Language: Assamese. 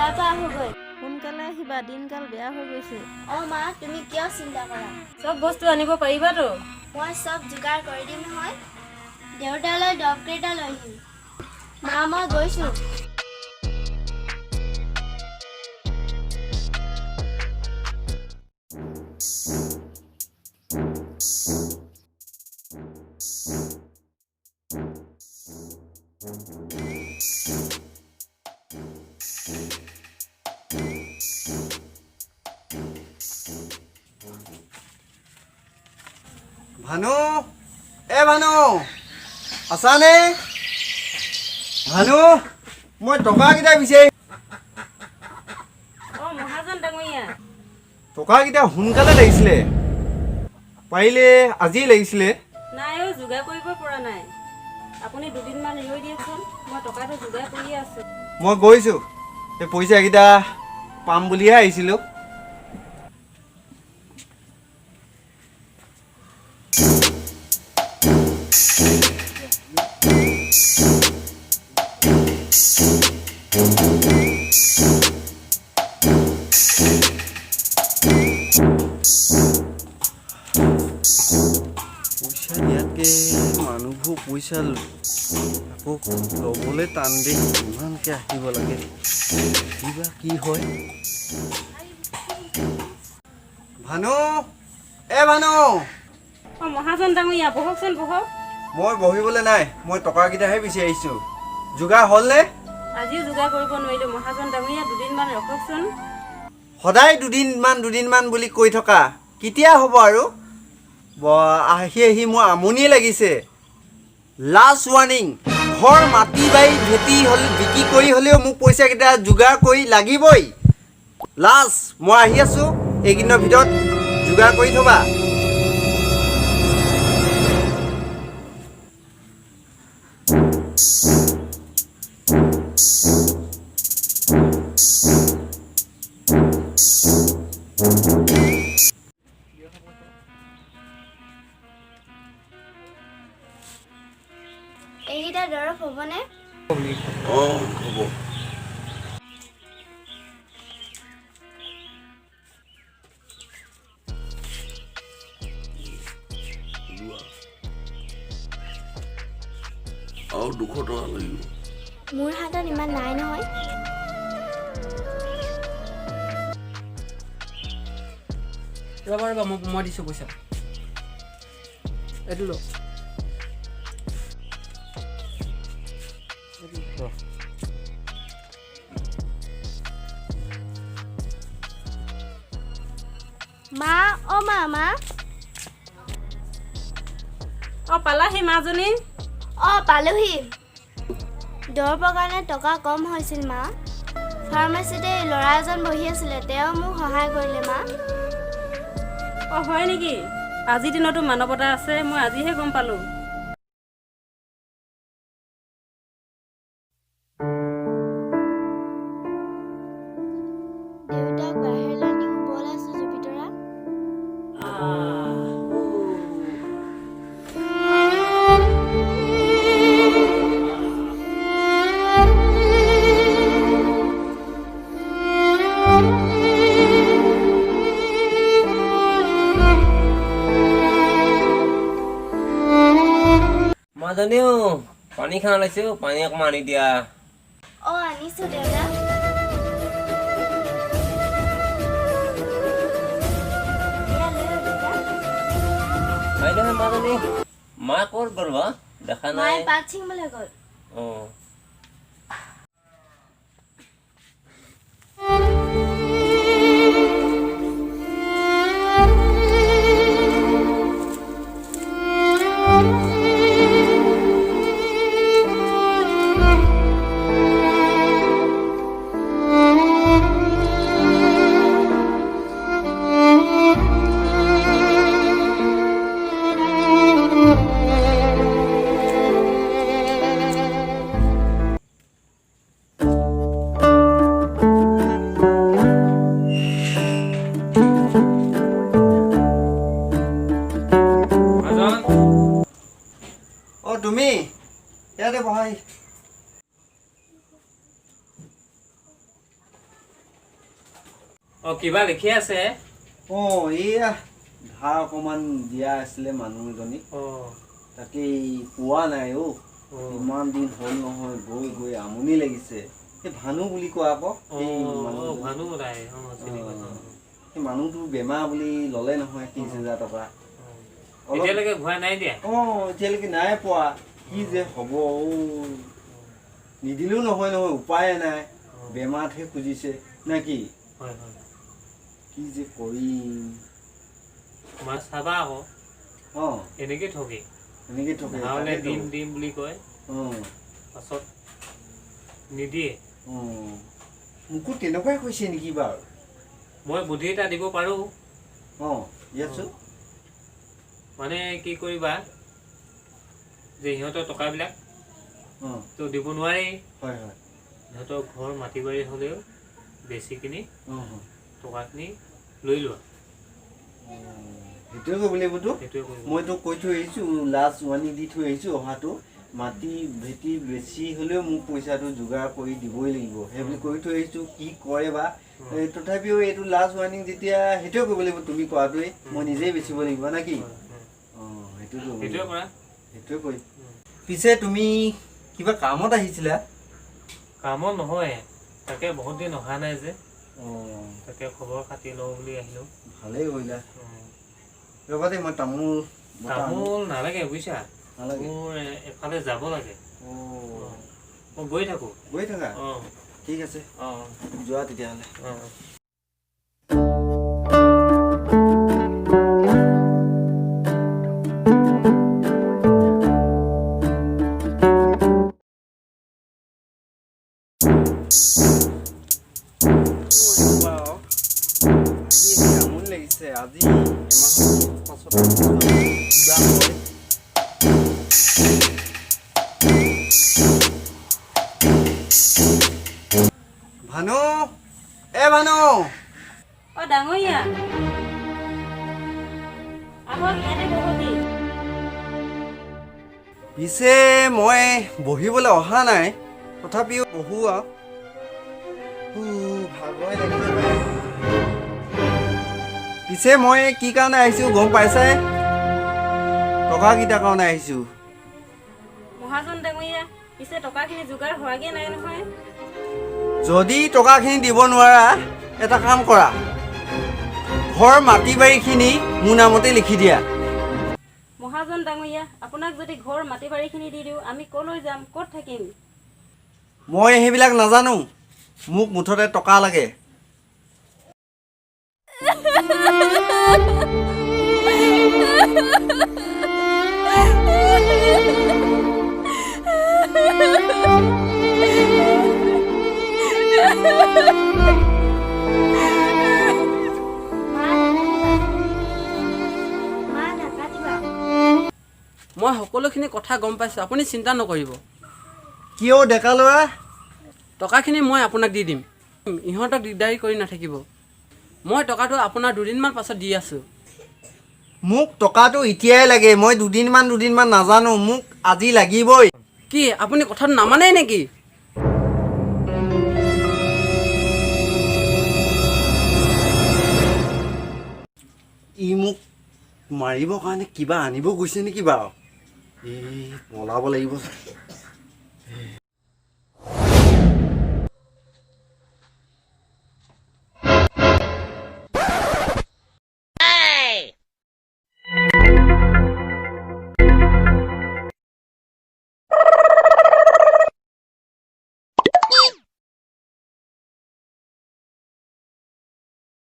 বজাৰৰ পৰা আহোঁগৈ। সোনকালে আহিবা, দিনকাল বেয়া হৈ গৈছে। অঁ মা, তুমি কিয় চিন্তা কৰা? চব বস্তু আনিব পাৰিবাতো? মই চব যোগাৰ কৰি দিম নহয়। দেউতালৈ দৰৱকেইটা লৈ আহিম। মা, মই গৈছোঁ। ভানু, এ ভানু, আছানে? ভানু, মই টকাকেইটা বিচাৰি অঁ মহাজন ডাঙৰীয়া, টকাকেইটা সোনকালে লাগিছিলে, পাৰিলে আজিয়ে লাগিছিলে। নাই অ', যোগাৰ কৰিব পৰা নাই। আপুনি দুদিনমান ৰৈ দিয়কচোন, মই টকাটো যোগাৰ কৰিয়ে আছোঁ। মই গৈছোঁ, এই পইচাকেইটা পাম বুলিহে আহিছিলোঁ। পইচা দিয়াতকৈ মানুহবোৰ পইচা আকৌ ল'বলৈ টান দেই, ইমানকৈ আহিব লাগে, কিবা কি হয়। ভানু, এ ভানু। অঁ মহাজন ডাঙৰীয়া, বহকচোন বহক। মই বহিবলৈ নাই, মই টকাকেইটাহে বিচাৰি আহিছোঁ। যোগাৰ হ'লনে? আজিও যোগাৰ কৰিব নোৱাৰিলোঁ মহাজন ডাঙৰীয়া, দুদিনমান ৰখকচোন। সদায় দুদিনমান দুদিনমান বুলি কৈ থকা, কেতিয়া হ'ব আৰু? আহি আহি মোৰ আমনিয়ে লাগিছে। লাষ্ট ৱাৰ্ণিং, ঘৰ মাটি বাৰী ভেটি হ'ল বিক্ৰী কৰি হ'লেও মোক পইচাকেইটা যোগাৰ কৰি লাগিবই। লাষ্ট, মই আহি আছোঁ, এইকেইদিনৰ ভিতৰত যোগাৰ কৰি থ'বা। এইকেইটা দৰৱ হ'বনে? অঁ হ'ব। লোৱা, আৰু 200 টকা লাগিব। মোৰ হাতত ইমান নাই নহয়। ৰ'বা ৰ'বা, মই দিছোঁ পইচা, এইটো লওক। মা, অ' মা, মা। অঁ পালাহি মাজনী? অঁ পালোহি। দৰৱৰ কাৰণে টকা কম হৈছিল মা। ফাৰ্মাচীতে ল'ৰা এজন বহি আছিলে, তেওঁ মোক সহায় কৰিলে মা। অঁ হয় নেকি? আজিৰ দিনতো মানৱতা আছে, মই আজিহে গম পালোঁ। দেউতাক বাহিৰলৈ নিওঁ ব'লাচোন জুপিতৰা। মাজনীও পানী খাওঁ লাগিছে, পানী অকণমান আনি দিয়া। অঁ আনিছোঁ দেউতা। এয়া লৈ আহ দেউতা। হয় নহয় মাজনী, মা ক'ত গ'ল বা? দেখা নাই। মায়ে পাত ছিঙিবলৈ গ'ল। অঁ অঁ তুমি ইয়াতে বহাই। অঁ, কিবা লিখি আছে? অঁ, এইয়া ধাৰ অকণমান দিয়া আছিলে মানুহ এজনীক। অঁ। তাকেই পোৱা নাই অ'। অঁ। ইমান দিন হ'ল নহয়, গৈ গৈ আমনি লাগিছে। এই ভানু বুলি কোৱা আকৌ সেই অঁ। মানুহজন। ভানু ওলাই, অঁ, চিনি পাইছোঁ। অঁ, সেই মানুহটো বেমাৰ বুলি ল'লে নহয় 30,000 টকা। অলপ এতিয়ালৈকে ঘূৰাই নাই দিয়া? অঁ, এতিয়ালৈকে নাই পোৱা। কি যে হ'ব অ'। নিদিলেও নহয় নহয়, উপায়ে নাই, বেমাৰতহে খুজিছে নে কি? হয় হয়। কি যে কৰিম। মাছ চাবা আকৌ। অঁ। এনেকৈ ঠগে। এনেকৈ ঠগে। ধাৰলে তাকেতো। দিম দিম বুলি কয়, অঁ। পাছত নিদিয়ে। অঁ, মোকো তেনেকুৱাই কৈছে নেকি বাৰু? মই বুদ্ধি এটা দিব পাৰোঁ। অঁ, দিয়াচোন। মানে কি কৰিবা যে সিহঁতৰ টকাবিলাক অঁ। তো দিব নোৱাৰি। হয় হয়। সিহঁতৰ ঘৰ মাটি বাৰী হ'লেও বেচি কিনি অঁ অঁ। টকাখিনি লৈ লোৱা। সেইটোৱে কৰিব লাগিবতো। সেইটোৱে কৰিব। মইতো কৈ থৈ আহিছোঁ, লাষ্ট ৱাৰ্ণিং দি থৈ আহিছোঁ অহাটো। মাটি ভেটি বেছি হ'লেও মোক পইচাটো যোগাৰ কৰি দিবই লাগিব সেই বুলি কৈ থৈ আহিছোঁ। কি কৰে বা। এই তথাপিও এইটো লাষ্ট ৱাৰ্ণিং যেতিয়া, সেইটোৱে কৰিব লাগিব। তুমি কোৱাটোৱেই, মই নিজেই বেচিব লাগিব নে কি? অঁ, সেইটো কৰিব সেইটোৱে লাগিব। কৰা। সেইটোৱে কৰিম। পিছে তুমি কিবা কামত আহিছিলা? কামত নহয়, তাকে বহুত দিন অহা নাই যে। অঁ। তাকে খবৰ খাতি লওঁ বুলি আহিলোঁ। ভালেই কৰিলা। ৰ'বা দেই, মই তামোল বটা আনো। তামোল নালাগে বুজিছা। নালাগে? মোৰ এফালে যাব লাগে। অঁ। মই গৈ থাকোঁ। গৈ থাকা? অঁ। ঠিক আছে। অঁ। যোৱা তেতিয়াহ'লে। অঁ। আমনি লাগিছে আজি, এমাহৰ পাছত কিবা হয়। ভানু, এ ভানু। অ' ডাঙৰীয়া, আহক, ইয়াতে বহকহি। পিছে মই বহিবলৈ অহা নাই, তথাপিও বহো আৰু। ভাগৰে লাগিছে পাই। পিছে মই কি কাৰণে আহিছোঁ গম পাইছাই? টকাকেইটাৰ কাৰণে আহিছোঁ। মহাজন ডাঙৰীয়া, পিছে টকাখিনি যোগাৰ হোৱাগৈ নাই নহয়। যদি টকাখিনি দিব নোৱাৰা, এটা কাম কৰা, ঘৰ মাটি বাৰীখিনি মোৰ নামতে লিখি দিয়া। মহাজন ডাঙৰীয়া, আপোনাক যদি ঘৰ মাটি বাৰীখিনি দি দিওঁ, আমি ক'লৈ যাম, ক'ত থাকিম? মই সেইবিলাক নাজানো, মোক মুঠতে টকা লাগে। মা, নাকান্দিবা। মা, নাকান্দিবা। মই সকলোখিনি কথা গম পাইছোঁ, আপুনি চিন্তা নকৰিব। কিয় ডেকা ল'ৰা? টকাখিনি মই আপোনাক দি দিম, ইহঁতক দিগদাৰী কৰি নাথাকিব। মই টকাটো আপোনাৰ দুদিনমান পাছত দি আছোঁ। মোক টকাটো এতিয়াই লাগে। মই দুদিনমান দুদিনমান নাজানো, মোক আজি লাগিবই। কি, আপুনি কথাটো নামানেই নেকি? ই মোক মাৰিবৰ কাৰণে কিবা আনিব গৈছে নেকি বাৰু? এই পলাব লাগিব।